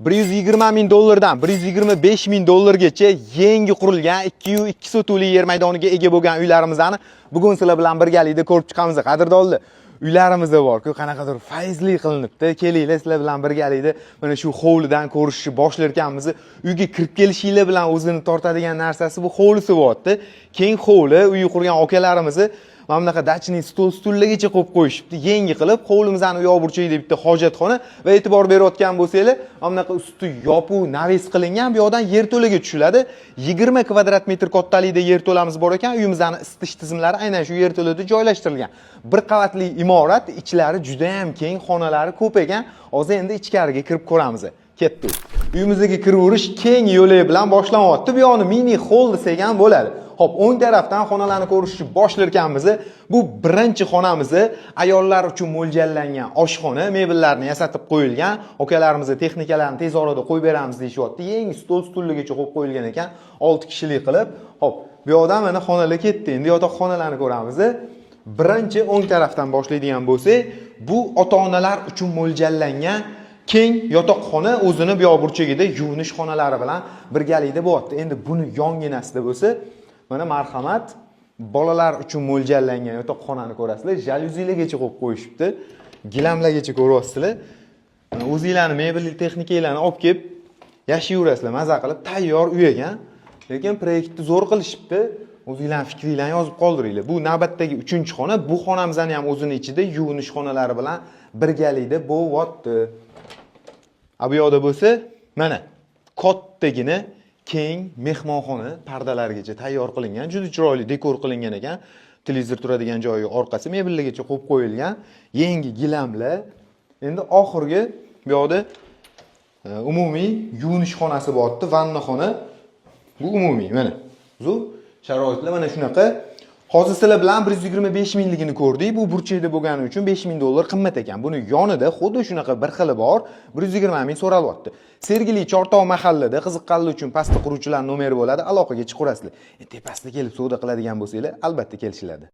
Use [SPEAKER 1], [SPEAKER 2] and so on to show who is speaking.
[SPEAKER 1] 120 ming dollardan 125 ming dollargacha yangi qurilgan 202 sotixli yer maydoniga ega bo'lgan uylarimizni bugun sizlar bilan birgalikda ko'rib chiqamiz. Qadrdonlar, uylarimizda bor-ku, qanaqadir fayzli qilinibdi. Kelinglar, sizlar bilan birgalikda mana shu hovlidan ko'rishni boshlar ekanmiz. Uyga kirib kelishinglar bilan o'zini tortadigan narsasi bu hovlisi bo'lyapti. Keng hovli, uy qurgan akalarimizni mana bunaqa дачный stol, stullargacha qo'yib qo'yishibdi. Yangi qilib hovlimizni u yoq burchagida bitta hojatxona va e'tibor berayotgan bo'lsanglar, mana bunaqa usti yopuv навес qilingan, bu yoqdan yerto'laga tushiladi. 20 kvadrat metr kattalikda yerto'lamiz bor ekan. Uyimizni isitish tizimlari aynan shu yerto'lada joylashtirilgan. Bir qavatli imorat, ichlari juda ham keng, xonalari ko'p ekan. Hozir endi ichkariga kirib ko'ramiz. Ketdik. Uyimizga kiraverish keng yo'lak bilan boshlanyapti. Bu yoqni mini xoll desak ham bo'ladi. Xo'p, o'ng tarafdan xonalarni ko'rishni boshlar ekanmiz. Bu birinchi xonamiz, ayollar uchun mo'ljallangan oshxona, mebellarni yasatib qo'yilgan. Akalarimiz texnikalarni tez orada qo'yib beramiz deyishyapti. Yangi stol, stullargacha qo'yib qo'yilgan ekan, 6 kishilik qilib. Xo'p, bu yoqdan mana xonalar ketdi. Endi yotoqxonalarni ko'ramiz. Birinchi o'ng tarafdan boshlaydigan bo'lsak, bu ota-onalar uchun mo'ljallangan keng yotoqxona, o'zini bu yoq burchagida yuvinish xonalari bilan birgalikda bo'lyapti. Endi buni yonginasida bo'lsa, mana marhamat, bolalar uchun mo'ljallangan yotoqxonani ko'rasizlar. Jalyuzilargacha qo'yib qo'yishibdi. Gilamlargacha ko'ryapsizlar. Mana o'zinglarni mebel texnikalarni olib kelib yashayverasizlar, maza qilib, tayyor uy ekan. Lekin proyektni zo'r qilishibdi. O'zinglarning fikringlarni yozib qoldiringlar. Bu navbatdagi 3-xona. Bu xonamizni ham o'zini ichida yuvinish xonalari bilan birgalikda bo'lyapti. A bu yoqda bo'lsa, mana kattagina keng mehmonxona, pardalargacha tayyor qilingan, juda chiroyli dekor qilingan ekan. Televizor turadigan joyi orqasi mebellargacha qo'yib qo'yilgan, yangi gilamlar. Endi oxirgi bu yoqda umumiy yuvinish xonasi bo'lyapti, vannaxona. Bu umumiy, mana. Zo'r sharoitlar mana shunaqa. Hozir sizlar bilan 125 mingligini ko'rdik. Bu burchakda bo'lgani uchun 5 ming dollar qimmat ekan. Buni yonida xuddi shunaqa bir xili bor, 120 ming so'ralyapti. Sergeli Chortoq mahallada qiziqqanlar uchun pastda quruvchilar nomeri bo'ladi, aloqaga chiqaverasizlar. Tepasida kelib savdo qiladigan bo'lsanglar, albatta kelishiladi.